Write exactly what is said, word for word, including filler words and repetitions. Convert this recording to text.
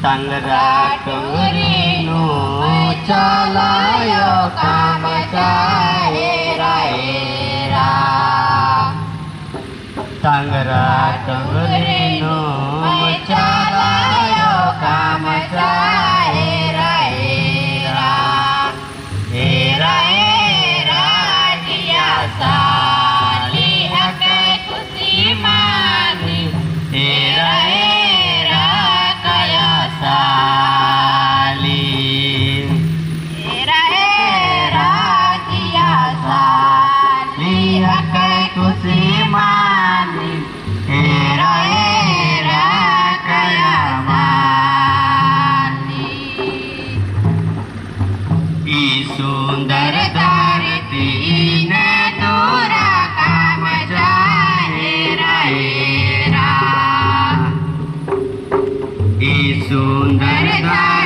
तंगरा टोंगरी नू चाला अयो कमचा एरा एरा। तंगरा टोंगरी नू चाला अयो कमचा एरा एरा। एरा एरा जिया साली अकय खुशी मानी। एरा एरा कया साली। एरा एरा जिया साली अकय खुशी मानी। एरा एरा कया मानी। ई सुंदर धरती ने दूरा कमचा एरा एरा। ई सुंदर धरती